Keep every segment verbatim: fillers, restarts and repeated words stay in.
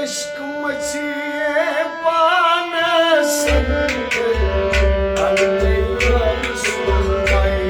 عشق مچیے پانس اندر، اندر سنائی۔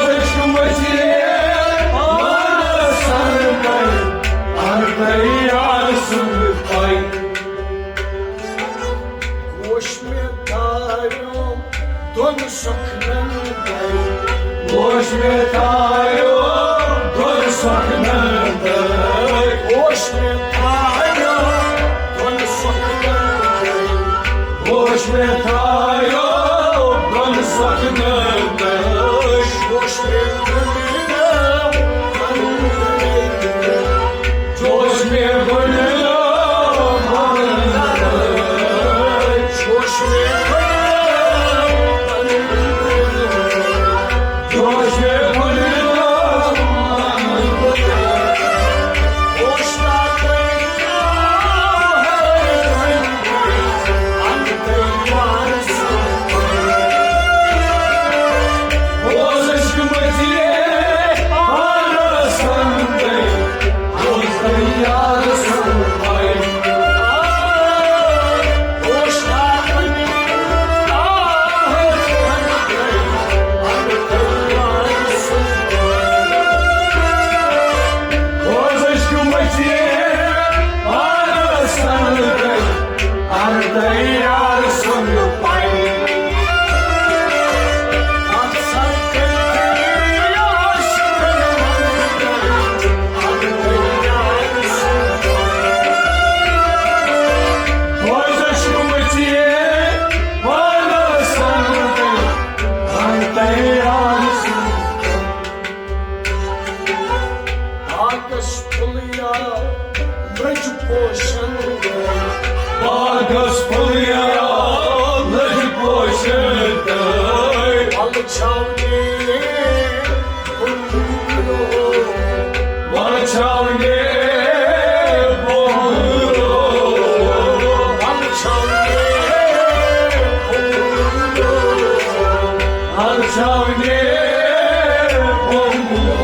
عشق مچیے پانس اندر، اندر سنائی۔ گوش مےٚ تھایو دۄن سۄکھنن تل۔ گوش مےٚ تھایو دۄن سۄکھنن تل۔ گوش مےٚ تھایو دۄن سۄکھنن تل۔ گوش مےٚ تھایو دۄن سۄکھنن تل۔ گوش مےٚ تھایو جوش میں بڑھنا، جوش میں بڑھنا، جوش میں بڑھنا، جوش میں بڑھنا۔ باغس پھُلیو لٔج پوشن دٲے۔ باغس پھُلیو لٔج پوشن دٲے۔ ولہٕ چھاو نے بُلبُلو۔ ولہٕ چھاو نے بُلبُلو۔ ولہٕ چھاو نے بُلبُلو۔ ولہٕ چھاو نے بُلبُلو۔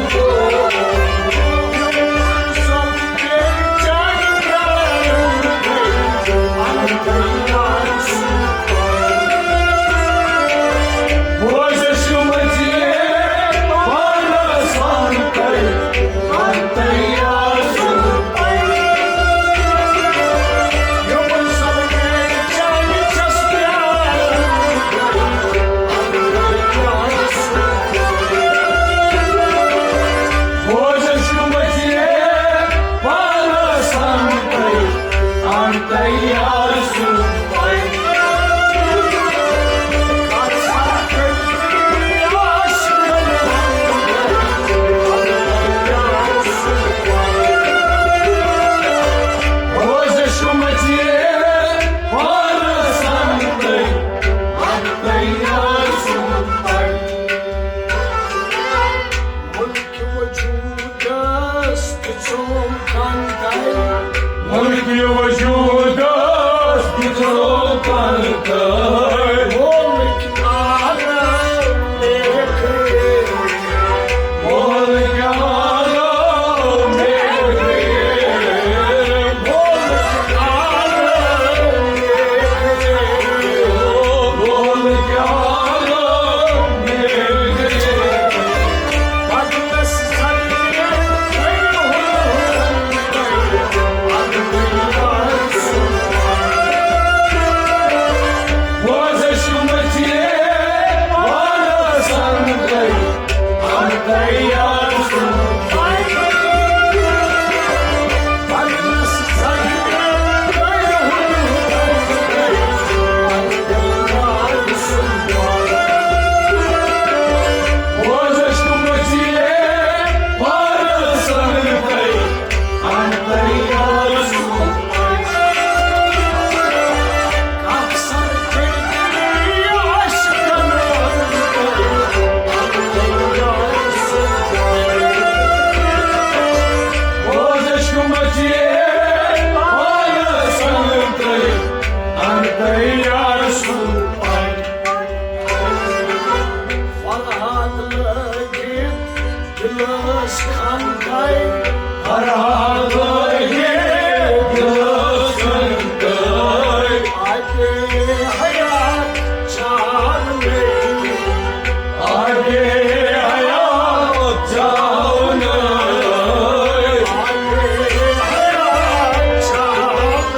ملک وجودس دِژو تن تہٕ ملک عالم لیکھے۔ ملک عالم لیکھے۔ ملک عالم لیکھے۔ ملک عالم لیکھے۔ فرحات لٲگِتھ دِلس خنٛدے۔ فرحات لٲگِتھ دِلس خنٛدے۔ اَتہِ حیات چاونَے۔ اَتہِ حیات چاونَے۔ اَتہِ حیات چاونَے۔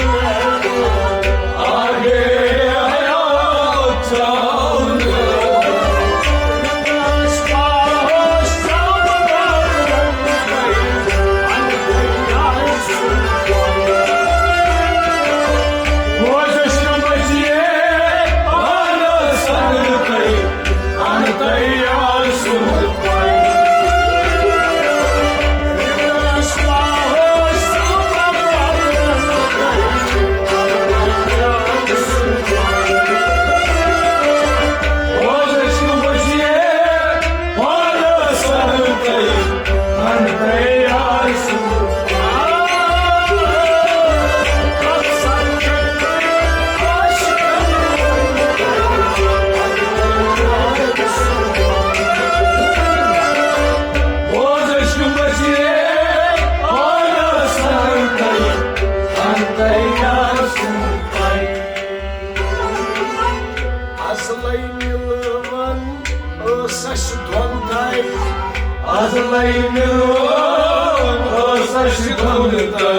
ازلے مِلوان ٲس اَسہِ دۄن تام۔ ازلے مِلوان ٲس اَسہِ دۄن تام۔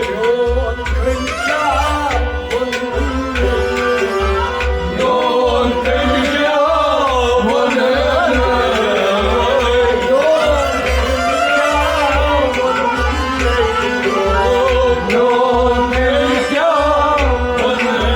میون کٔمۍ کیٛاہ ووٚنُن؟ میون کٔمۍ کیٛاہ ووٚنُن؟ میون کٔمۍ کیٛاہ ووٚنُن؟ میون کٔمۍ کیٛاہ ووٚنُن؟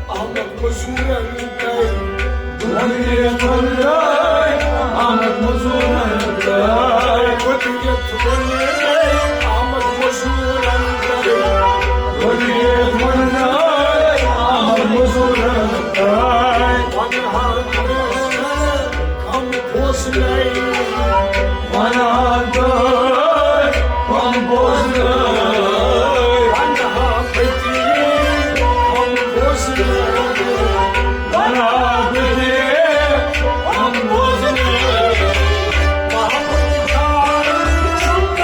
آمد مزورن تام۔ دۄن رٮ۪تن تام آمد مزورن تام۔ دۄن رٮ۪تن تام آمد مزورن تام۔ دۄن رٮ۪تن تام آمد مزورن تام۔ ونہٕ ہا کم بوزنَے۔ ونہٕ ہا کم بوزنَے۔ ونہٕ ہا پٔتِم کم بوزنَے۔ ونہٕ ہا پٔتِم کم بوزنَے۔ محمد خان چھُم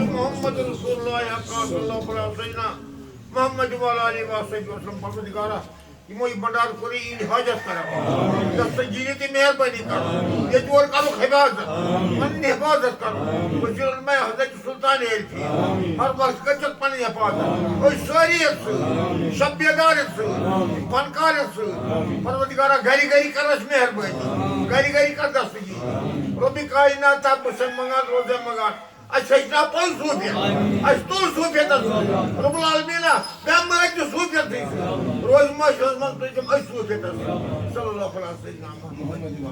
محمد رسول اللہ، حق صلی اللہ علیہ وسلم، محمد وعلی آلہ وصحبہ وسلم۔ پروردگارا، یِمو یہِ بنڈار کوٚر، یہِ یِہِنٛدِ حاجت کران۔ دستگیری تہٕ مہربٲنی کرو۔ ییٚتہِ اور کرُکھ حفاظت، پنٕنۍ حفاظت کرو۔ وزیر اعلیٰ حضرت سلطان عارفی، ہر وقت کٔرۍزیٚکھ پنٕنۍ حفاظت۔ أسۍ سٲری یَتھ سۭتۍ، شب بیدار یَتھ سۭتۍ، فنکار یَتھ سۭتۍ۔ پروردگارا، گری گری کر اَسہِ مہربٲنی، گری گری کر دستگیری۔ رۄبِ کائنات، تَتھ منٛز چھِ منٛگان، روزے منٛگان۔ اَسہِ ہیٚچھناو پوٚز صوٗفیت، اَسہِ توٚر صوٗفیتَس منٛز۔ رۄب العالمیٖنہ، مےٚ مٲلۍ تہِ صوٗفیتٕے۔ روزِ معاشرَس منٛز تُہۍ تِم أسۍ صوٗفیتَس منٛز۔ صلی اللہ علیہ سیدنا محمد۔